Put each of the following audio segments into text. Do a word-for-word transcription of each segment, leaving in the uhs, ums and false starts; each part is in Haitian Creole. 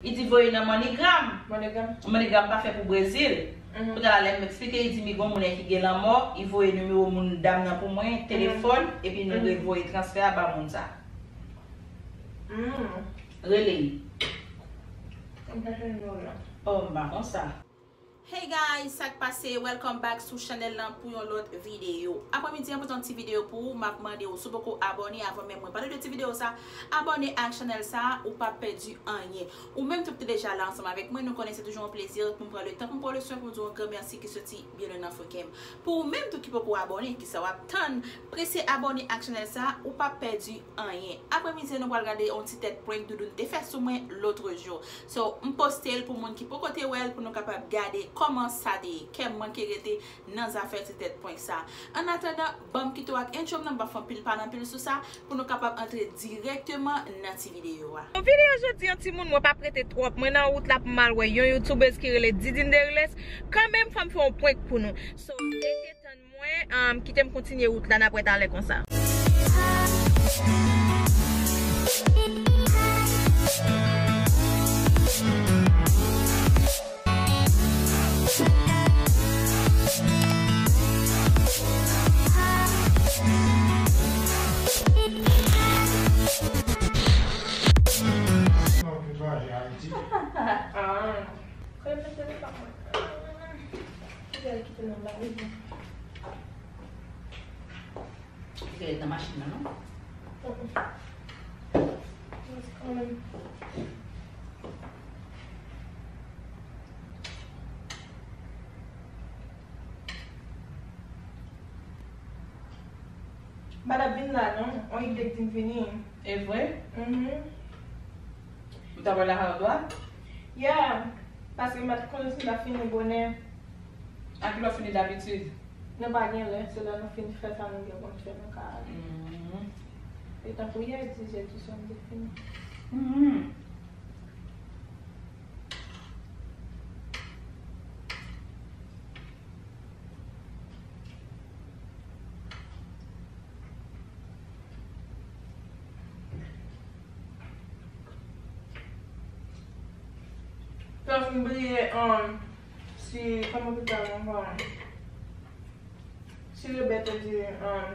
Li di voye nan MoneyGram. MoneyGram. MoneyGram pa fè pou Brezil. Mhm. Kounye a la, lè m eksplike, li di, "Mi gon moun ki gen lanmò, li voye nimewo moun dam nan pou mwen, mhm, telefòn, epi nou, mhm, revoye transfè a ba moun sa." Mm. Rele li. M pa konn nimewo l la. Oh, m pa konn sa. Hey guys, sa k pase? Welcome back sou chanèl lan pou yon lòt videyo. Aprèmidi an, pote yon ti videyo pou ou, m ap mande w, si w poko abòne avan menm mwen pale de ti videyo sa, abòne ak chanèl sa, ou p ap pèdi anyen. Ou menm tou ki te deja la ansanm avèk mwen, nou konnen se toujou yon plezi pou m pran le tan pou m pran le swen pou m di w yon gran mèsi ki soti byen lwen nan fon kè m. Pou ou menm tou ki poko abòne, kisa w ap tann? Prese abòne ak chanèl sa, ou p ap pèdi anyen. Aprèmidi an, nou pral gade yon ti tèt prank Doudoune te fè sou mwen lòt jou. So, m poste l pou moun ki poko te wè l, pou nou kapab gade kòman sa te ye. Kè m manke rete nan zafè ti tèt prank sa. Annatandan, ban m kite w ak entwo m nan, m p ap fè anpil pale anpil sou sa, pou nou kapab antre dirèkteman nan ti videyo a. Nan videyo jodi an, timoun, mwen p ap rete twòp. Mwen nan wout la pou m al wè yon youtubèz ki rele Didine Deriles. Kanmenm, fò m fè yon prank pou nou. So, rete tann mwen, um, kite m kontinye wout la, n ap wè talè konsa. Ah. Kòl mete nan pa mwen. Kite l kite nan valiz la. Kite l nan machin nan, non? Mm-mm. It's coming. M pa t ap vin la, non. On ide k di m vini. E vre? Mhm. Ou ta pral lakay ou dwa? Yeah, paske m pa t konnen si m t ap fini bonè. A ki lè w fini dabitid? Nou pa gen lè, se lè nou fin fè sa nou gen pou n fè, nou ka ale. Mhm. E tankou yè, dis è di swa m te fini. Mhm. Tank m bliye, um, si, kòman pou ta ankò? Si Rebè te di, um,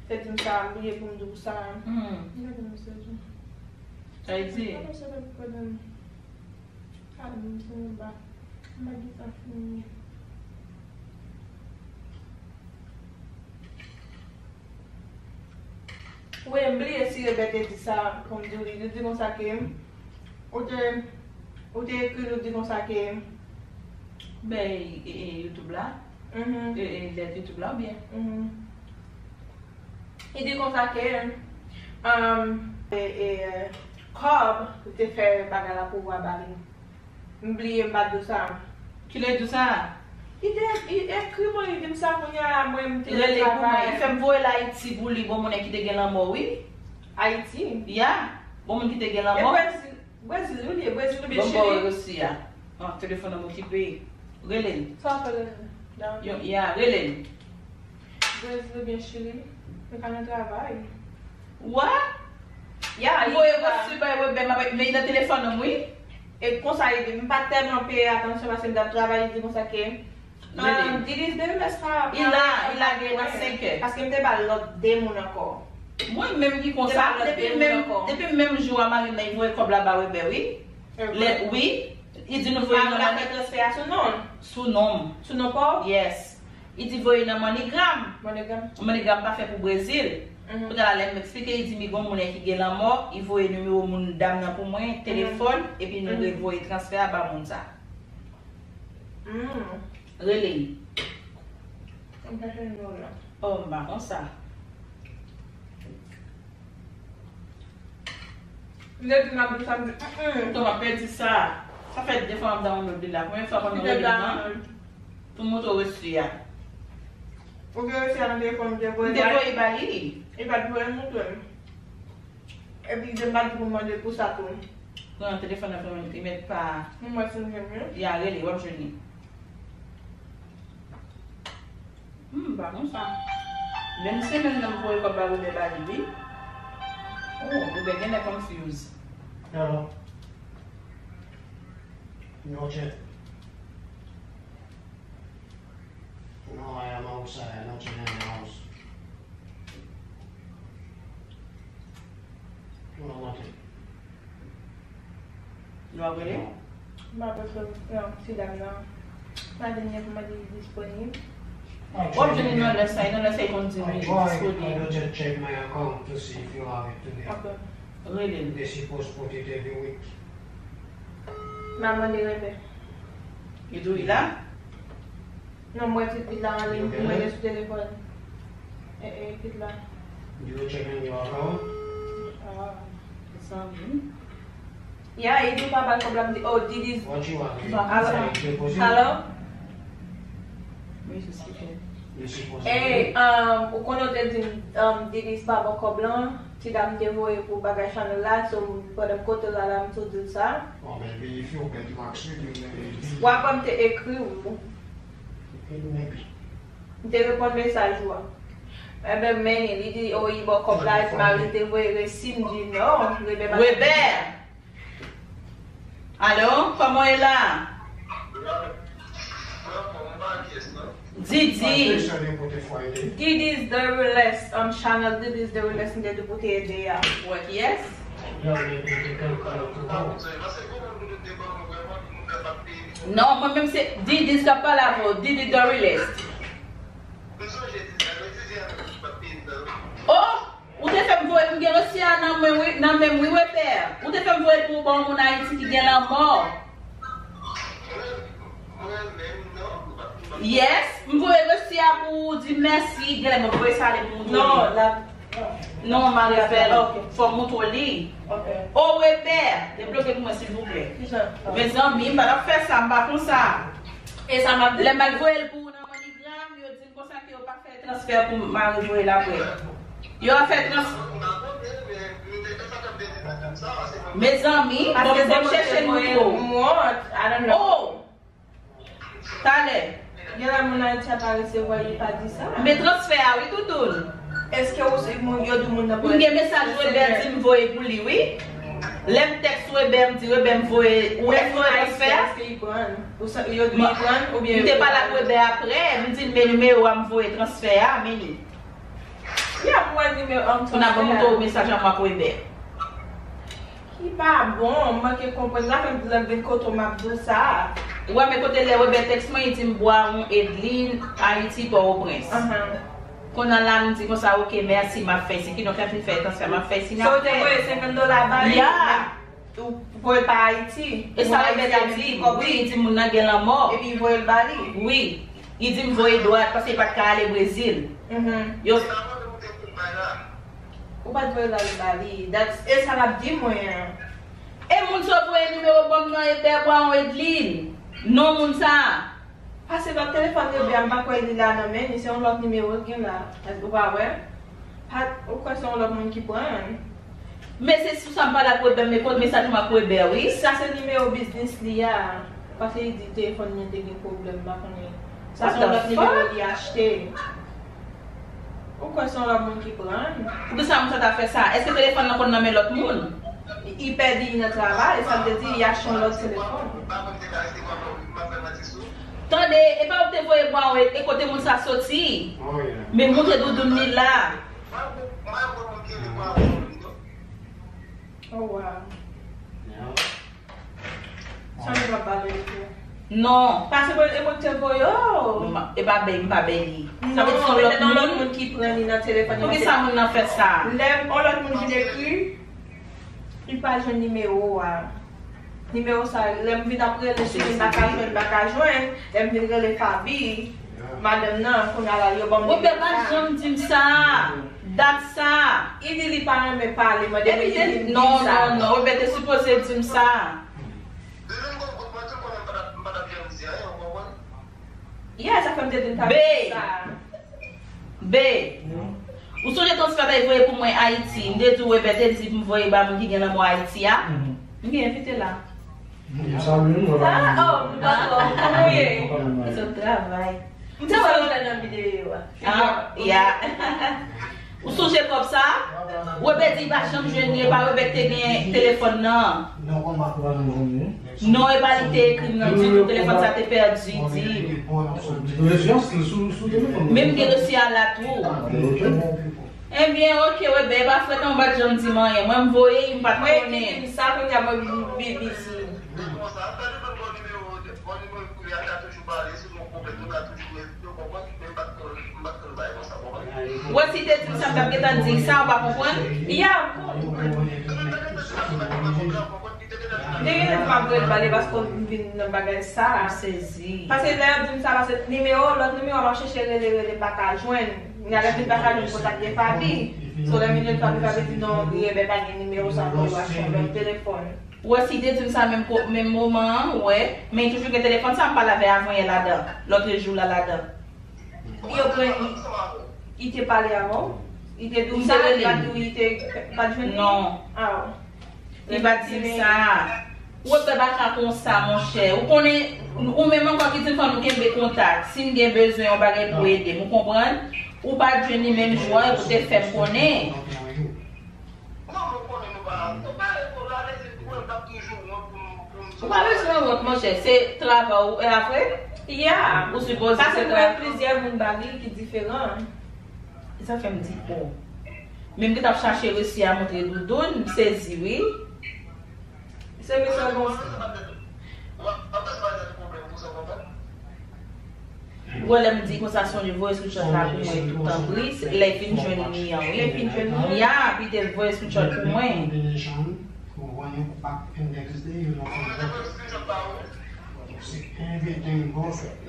te di m sa, m bliye pou m di w sa. Hmm. M te di mesaj ou. Sa e di? Mwen se te pou konnen. Kalm, m se yon ba. M pa gen tan fini. Wi, m bliye si Rebè te di sa pou m di w li. Li di konsa ke ou te, ou te ekri l, ou di konsa ke. Bay, e, e, YouTube la? Mhm. E, e, lèt YouTube la oubyen? Mhm. Li di konsa ke, um, e, e, kòb, li te fè bagay la pou w a ba li. M bliye m pa di w sa. Kilè di w sa? Li te, li ekri mwen, li di m sa kounye a la, mwen m te nan travay. Rele pou mwen. Li fè m voye l Ayiti pou li, bon moun ki te gen lanmò, wi. Ayiti? Ya. Bon moun ki te gen lanmò. E Brezil, Brezil, wi, li ye Brezil oubyen Chili? Bon, bon, reyosi a. Ah, telefòn nan m okipe. Rele l. Sa w ap fè la? Yo, ya, rele l. Brezil oubyen Chili, mwen ka nan travay. Wa? Ya, li voye reçu bay Rebè, m ap, men li nan telefòn nan, wi. E konsa li di, m pa tèlman peye atansyon paske m t ap travay, li di konsa ke, um, Didis depi lè sa, li la, li lage nan senkè. Paske m te ba l lòt de moun ankò. Mwen menm ki konsa, depi menm, depi menm jou a mari m nan, li voye kòb la ba Rebè, wi. Lè, wi, li di nou voye nan mani. Fè transfè a sou non l. Sou non m. Sou non pa w? Yes. Li di voye nan MoneyGram. MoneyGram. MoneyGram pa fè pou Brezil. Mhm. Kounye a la, lè m eksplike, li di mi gon moun ki gen lanmò, li voye nimewo moun dam nan pou mwen, mhm, telefòn, epi nou, mhm, revoye transfè a ba moun sa. Mm. Rele li. M pa konn nimewo l la. Oh, m pa konn sa. M te di m ap di w sa, m di, mm, mm. Tonton, m ap pèdi sa. Sa fè de fwa m ap download li la. Premye fwa pandan reyoun nan, pou m montre w reçu a. Ou gen reçu a nan telefòn, m te voye ba li. M te voye ba li. Li pa t vle montre m. Epi, m pa t di pou m mande l pou sa tou. Pran telefòn nan, pran li mèt pa. Mwen, mwen, si m jwenn li. Ya, rele, w ap jwenn li. Hmm, m pa konn sa. Menm semèn nan m voye kòb la Rebè ba li, wi. Oh, Rebè genlè confuse. Hello. Noche. No, I am outside. Anoche en el house. No, nothing. Nou ap rele? Non. M pa panse, non, ti dam nan. Madanm nan pou mande li disponib. W ap jwenn li nan lè sa, nan lè sa li konn di li disponib. I just check my account to see if you have it today. Ok. Rele l. They supposed put it every week. M a mande Rebe. Li tou li la? Non, m wè tit li la anlè, m wè li sou telefòn. E, e, tit la. You check in your account? Ah, zanmi. Yeah, e di w pa ba l kòb la, m di, oh, Didis. What you want? Alo? Alo? E, um, ou konnen w te di m, um, Didis pa ba w kòb lan? Ti dam te voye pou bagay Chanel la, so pandan m kote w la, la m tou di l sa. Oh, maybe if you bet Max with you, maybe. W ap wè m te ekri w. Maybe. M te reponn mesaj ou a. Enben, men li di, oh, li ba w kòb la, epi mari te voye resi, m di, non, Rebe pa. Rebe! Alo, kòman w ye la? Didi. Didis the realest, um, Chanel Didis the realest, m te di pou te ede a. Wè kiyès? Non, mwen menm se Didis k ap pale avè w, Didi the realest. Oh! Ou te fè m voye, m gen resi a nan men wi, nan men m wi, Webè. Ou te fè m voye pou ou ba yon moun Ayiti ki gen lanmò. Yes, m voye resi a pou ou di mèsi, genlè mwen voye sa ale pou moutre li. Non, la. Non, m a refè l. Ok. Fò m moutre li. Ok. O Webè, debloke pou mwen silvouplè. Kijan? Mezanmi, m pa t ap fè sa, m pa konsa. E sa m ap di. Lè m al voye l pou ou nan MoneyGram, yo di m konsa ke yo pa fè transfè pou mari voye l apre. Yo ap fè trans-, mezanmi, bon, bon, chèche nou pou. Oh! Talè. Genlè moun Ayiti a pa resevwa, li pa di sa. Men transfè a, wi, toutoun. Èske ou se moun, yo di moun nan pou. M gen mesaj Webè di m voye pou li, wi. Lè m tèks Webè, m di Webè m voye, ou wè m voye transfè a? Èske li pran? Ou sa, yo di li pran, oubyen m te pale ak Webè apre, m di l men nimewo a m voye transfè a, men li. Ya, pou wè nimewo a m transfè a. Pou n ap montre w mesaj an mwen ak Webè. Ki pa bon, m manke konprann. Sa fè m di lè m vin kote w m ap di w sa. Ou wè, men kote lè Webè tèks mwen, li di m Bwawon, Edlin, Ayiti, Pòtoprens. Ahan. Kounye a la, m di konsa, oke, mèsi, m ap fè siy. Kidonk, lè m fin fè transfè, m ap fè siy, n ap fè. So, ou te voye senkant dola ba li? Ya. Ou voye l pa Ayiti? E sa Webè te di m, wi, li di moun nan gen lanmò. Epi li voye l ba li? Wi. Li di m voye dwat, paske li pa t ka ale Brezil. Mhm. Yo. Ou pa t voye l ale ba li. That's, e sa l ap di mwen an. E moun sa w voye nimewo ban m nan, e Bèbwa ou Edlin. Non moun sa a. Pase lòt telefòn Webè a, m pa kwè li la nan men li, se yon lòt nimewo l gen la. Ou pa wè? Pa, ou kwè se yon lòt moun ki pran l? Men se sou sa m pale ak Webè, men kot mesaj mwen ak Webè, wi. Sa se nimewo biznis li a. Paske li di telefòn li te gen pwoblèm, m pa konnen. Sa se yon lòt nimewo li achte. Ou kwè se yon lòt moun ki pran l? Poukisa moun sa ta fè sa? Èske telefòn nan konn nan men lòt moun? Li pèdi li nan travay, sa vle di li achte yon lòt telefòn. Tande, e pa ou te voye bwa w, e kote moun sa soti? Men montre doudoun li la. Oh, wow. Sa nou pa pale de. Non. Pase mwen, e mwen te voye, oh. Non, e pa bay, m pa bay li. Sa vle di se yon lòt moun ki pran li nan telefòn. Poukisa moun nan fè sa? Lè yon lòt moun vin ekri, li pa jwenn nimewo a. Nimewo sa, lè m vin ap rele, si m pa ka jwenn, m pa ka jwenn. Lè m vin rele Faby, madanm nan, kounye a la, yo ban m nimewo sa. Ou pa janm di m sa. Dat sa. Li di li pa renmen pale, mande m, li di m sa. Non, non, non, ou te sipoze di m sa. Yeah, sa fè m te di m ta di sa. Be. Ou sonje transfè bay voye pou mwen Ayiti. M te di w Webè te di m voye ba moun ki gen lanmò Ayiti a. M gen envite la. Ah, oh, m pa kwè. Kòman w ye? Sot travay. M te wè w la nan videyo a. Ah, ya. Ou sonje kòb sa? Webè di li pa janm jwenn li, e pa Webè ki te gen telefòn nan. Non, e pa li ki te ekri m nan ditou, telefòn sa te pèdi, di. Men m gen dosye a la tou. Ebyen, oke, Webè, e pa frèt an, ou pa t janm di m anyen. Mwen, m voye, m pa t konnen. Mwen, ki di m sa, kounye a, mwen, m bibi si. Ou wè, si te di m sa, m t ap gentan di l sa, ou pa konprann? Ya, m konprann. Li te gentan di m ap rele pale paske m vin nan bagay sa. M sezi. Paske lè yo di m sa, paske nimewo, lòt nimewo m ap chèche rele, rele, m pa ka jwenn. Gen lè m vin pa ka jwenn kontak gen Faby. So, lè m vin jwenn Faby, Faby di non, Webè pa gen nimewo sa pou yo achte yon lòt telefòn. Ou wè, si te di m sa menm ko-, menm moman an, ou wè, men li toujou gen telefòn sa, m pale avè avanyè ladan, lòt jou la ladan. Yo pran, li, li te pale avè w? Li te di w sa, li pa di w li te pa t jwenn li? Non. Ah. Li pa di m sa. Ou wè, pèp pa ka konsa, monchè. Ou konnen, ou menm ankò ki di m fò nou kenbe kontak. Si m gen bezwen yon bagay pou ede m, ou konprann? Ou pa t jwenn li menm jou an, ou te fè m konnen. Ou pa bezwen wont, monchè. Se travay ou, e apre? Ya. Ou sipoze se travay. Paske m wè plizyè moun ba li ki diferan. Sa fè m di, oh. Menm ki t ap chache resi a montre Doudoun, m sezi, wi. Se mesye konsa. Ou wè, lè m di konsa, sonje voye screenshot la pou mwen tou, tanpri, lè l fin jwenn li an, wi. Lè l fin jwenn li? Ya, epi te voye screenshot pou mwen.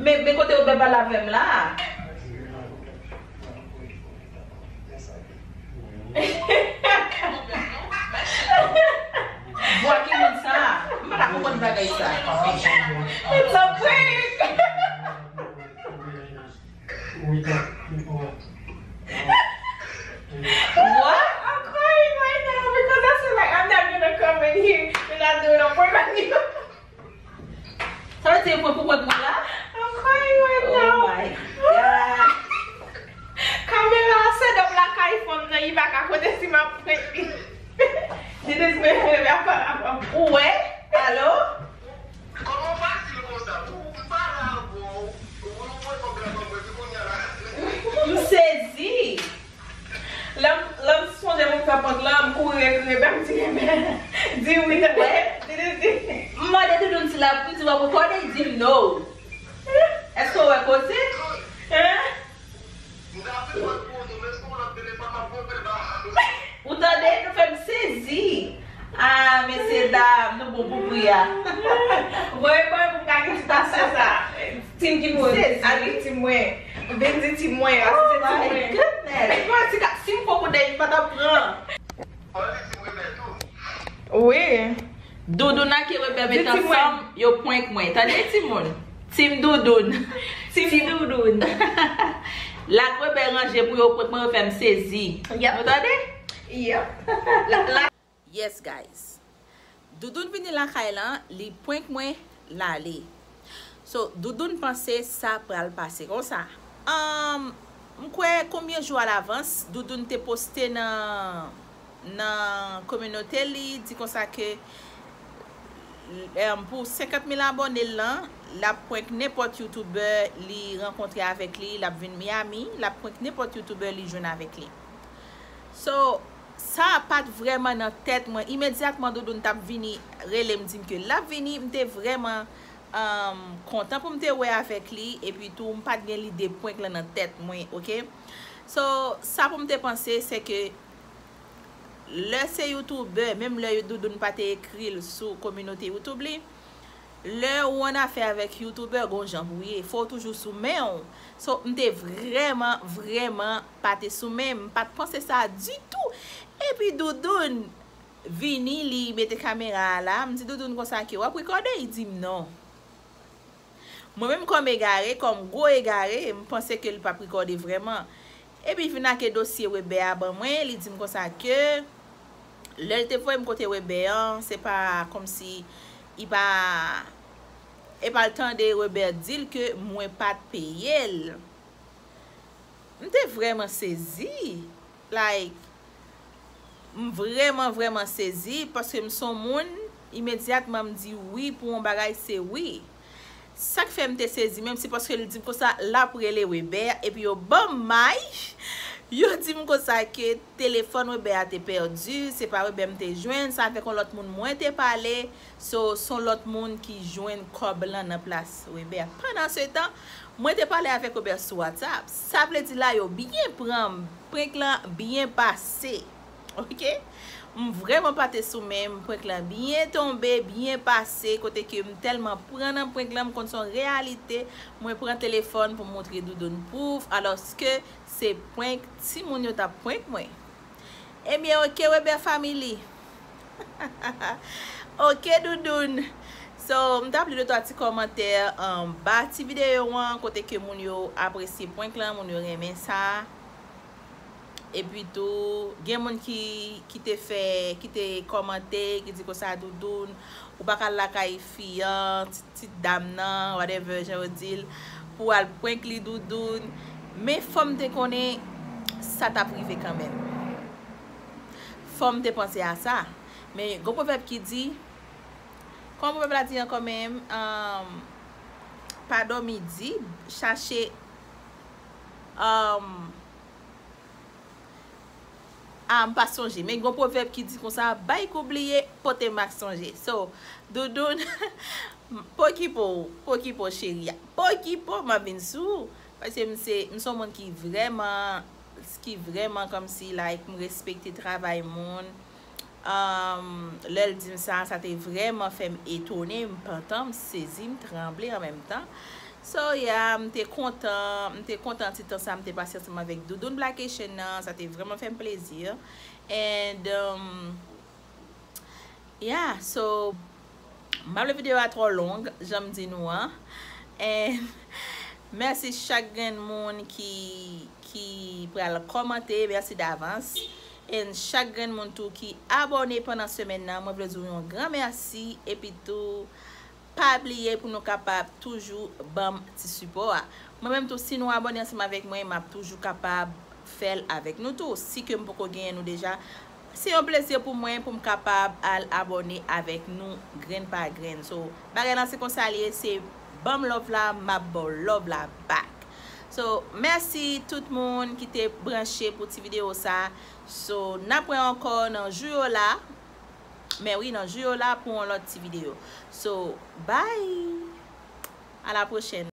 Men, men kote Webè pale avè m la? Vwa ki moun sa? M pa ka konprann bagay sa. It's a prank! What? I'm crying right now because I feel like I'm not gonna come in here and not do no prank on you. Sa vle di e prank pou kont mwen la? I'm crying right now. Oh my God. Kamera a set up lakay fanm nan, li pa ka konnen si m ap prank li. Li te sipoze leve a pale avè m. Ou wè? Alo? Kòman w fasil konsa? Ou, m pale avè w, ou, ou wè kòb la ban mwen, se kounye a la. M sezi. Lè m, lè m sonje pou m fè prank lan, m kouri ekri Webè, m di Webè, di wi, tande, di, di, di. M mande Doudoun si l ap, m di w ap rekòde, li di m no. Èske w wè koze? Hein? Ou tande? Nou fè m sezi. Ah, mesye dam, nou bon pou pri a. Voye, voye pou m ka gen ti pasyon sa. Team ki pose. Sezi. Al viktim mwen. Vin di team mwen. Oh my goodness. Mwen di ka, si m fò kout dèyè, m pa t ap pran. Wi. Doudoun ak Webè met ansanm, yo prank mwen. Tande, timoun. Team Doudoun. Team Doudoun. Lak Webè ranje pou yo prank mwen, yo fè m sezi. Yep. Nou tande? Yep. La, la. Yes, guys. Doudoun vini lakay lan, li prank mwen, l ale. So, Doudoun panse sa pral pase konsa. Um, m kwè konbyen jou alavans, Doudoun te poste nan, nan kominote li, di konsa ke, um, pou senkant mil abòne l lan, l ap prank nenpòt youtubè li rankontre avèk li, l ap vin Miami, l ap prank nenpòt youtubè li jwenn avèk li. So, sa pa t vrèman nan tèt mwen. Imedyatman Doudoun t ap vini rele m, di m ke l ap vini, m te vrèman, um, kontan pou m te wè avèk li, epi tou, m pa t gen lide prank lan nan tèt mwen, oke? So, sa pou m te panse, se ke lè se youtubè, menm lè Doudoun pa te ekri l sou kominote YouTube li, lè ou annafè avèk youtubè, gon jan pou ye. Fò w toujou sou men w. So, m te vrèman, vrèman pa te sou men m. M pa t panse sa ditou. Epi Doudoun vini, li mete kamera a la. M di Doudoun konsa ke w ap rekòde? Li di m non. Mwen menm kòm egare, kòm gwo egare, m panse ke l p ap rekòde vrèman. Epi vin ak dosye Webè a ban mwen, li di m konsa ke lè l te voye m kote Webè an, se pa kòmsi li pa, e pa l tande Webè di l ke mwen pa t peye l. M te vrèman sezi. Like, m vrèman, vrèman sezi, paske m se yon moun, imedyatman m di wi pou yon bagay, se wi. Sa k fè m te sezi menm, se paske l di m konsa l ap rele Weber, epi yo ban m may, yo di m konsa ke telefòn Weber a te pèdi, se pa Weber m te jwenn, se avèk yon lòt moun mwen te pale, so, se yon lòt moun ki jwenn kòb lan nan plas Weber. Pandansetan, mwen te pale avèk Weber sou WhatsApp. Sa vle di la, yo byen pran m, prank lan byen pase. Ok? M vrèman pa te sou men m, prank lan byen tonbe, byen pase, kote ke m tèlman pran nan prank lan, m konn se yon reyalite, mwen pran telefòn pou m montre Doudoun pwouv, alòske se prank, timoun yo t ap prank mwen. Ebyen, ok, Weber family. Ok, Doudoun. So, m t ap li de twa ti kòmantè anba ti videyo an, kote ke moun yo apresye prank lan, moun yo renmen sa. Epi tou, gen moun ki, ki te fè, ki te kòmante, ki di konsa, Doudoun, ou pa ka al lakay fi an, ti, ti dam nan, whatever, jan yo di l, pou al prank li, Doudoun. Men fò m te konnen sa t ap rive kanmenm. Fò m te panse a sa. Men gon pwovèb ki di, kòman pwovèb la di ankò menm? Um, pa dòmi di, chache, um, Ah, m pa sonje. Men gon pwovèb ki di konsa, bay kou bliye, pote mak sonje. So, Doudoun, pokipo, pokipo cheri a. Pokipo, m ap vin sou ou. Paske m se, m se yon moun ki vrèman, ki vrèman kòmsi, like, m respekte travay moun. Um, lè l di m sa, sa te vrèman fè m etone, m pantan, m sezi, m tranble an menm tan. So, yeah, m te kontan, m te kontan ti tan sa m te pase ansanm avèk Doudoun Black Haitian nan, sa te vrèman fè m plezi. And, um, yeah, so, m pa vle videyo a twò long, jan m di nou an. And mèsi chak grenn moun ki, ki pral kòmante, mèsi davans. And chak grenn moun tou ki abòne pandan semèn nan, mwen vle di w yon gran mèsi. Epi tou, pa bliye pou nou kapab toujou ban m ti sipò a. Mwen menm tou, si nou abòne ansanm avèk mwen, m ap toujou kapab fè l avèk nou tou. Si ke m poko genyen nou deja, se yon plezi pou mwen pou m kapab al abòne avèk nou grenn pa grenn. So, bagay lan se konsa l ye, se ban m love la, m ap ba w love la back. So, mèsi tout moun ki te branche pou ti videyo sa. So, n ap wè ankò nan jou yo la. Men wi, nan jou yo la pou yon lòt ti videyo. So, bye! À la prochaine.